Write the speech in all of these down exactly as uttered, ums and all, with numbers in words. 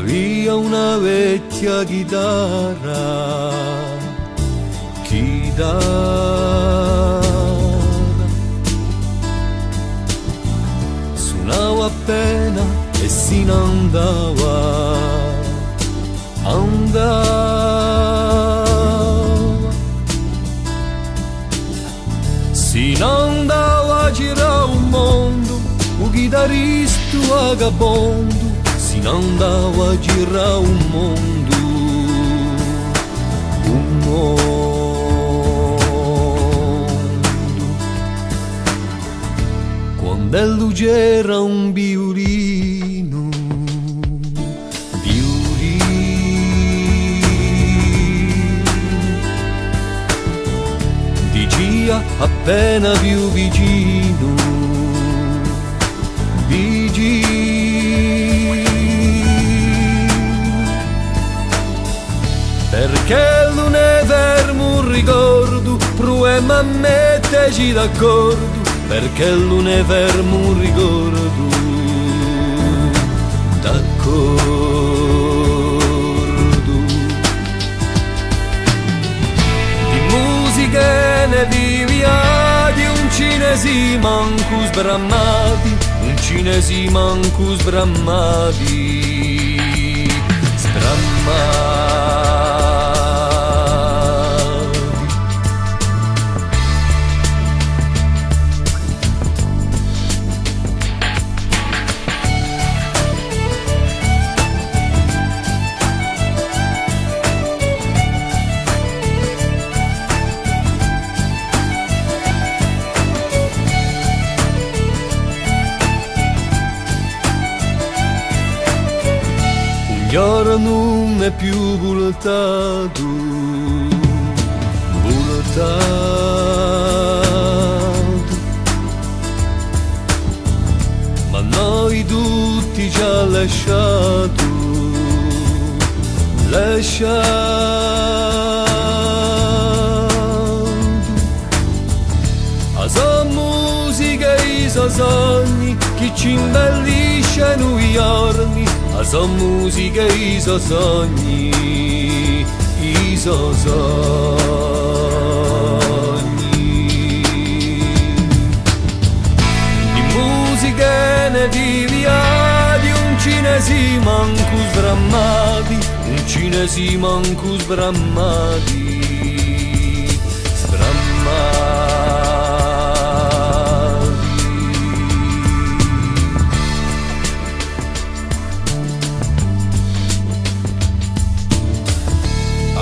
Avia una vechja chitarra, chitarra. Sunava appena è si n'andava, andava. Si n'andava à girà u mondu, u chitarristu vagabondu, si n'andava à girà u mondu, u mondu. Quand'ellu c'era un viulinu, viulinu, dicia appena più vicinu, vicinu. Perch'ellu n'hè fermu u ricordu, pruvemu à metteci d'accordu, perch'ellu n'hè fermu u ricordu, d'accordu. Di musiche è di viaghji ùn ci ne simu mancu sbramati, ùn ci ne simu mancu sbramati, sbramati. U ghjornu ùn hè più vultatu, vultatu, ma noi tutti ci hà lasciatu, lasciatu. A so musica è i so sogni chì ci imbelliscenu i ghjorni, a so musica è i so sogni, i so sogni. Di musiche è di viaghji ùn ci ne simu mancu sbramati, ùn ci ne simu mancu sbramati, sbramati.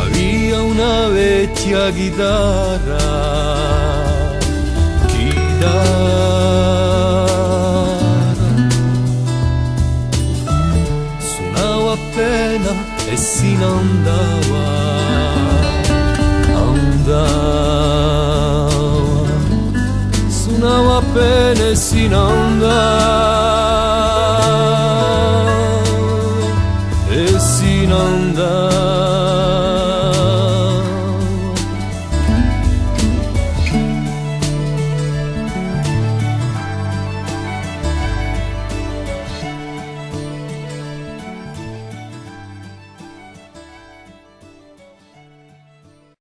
Avia una vechja chitarra, chitarra. Sunava appena è si n'andava, andava. Sunava appena è si n'andava.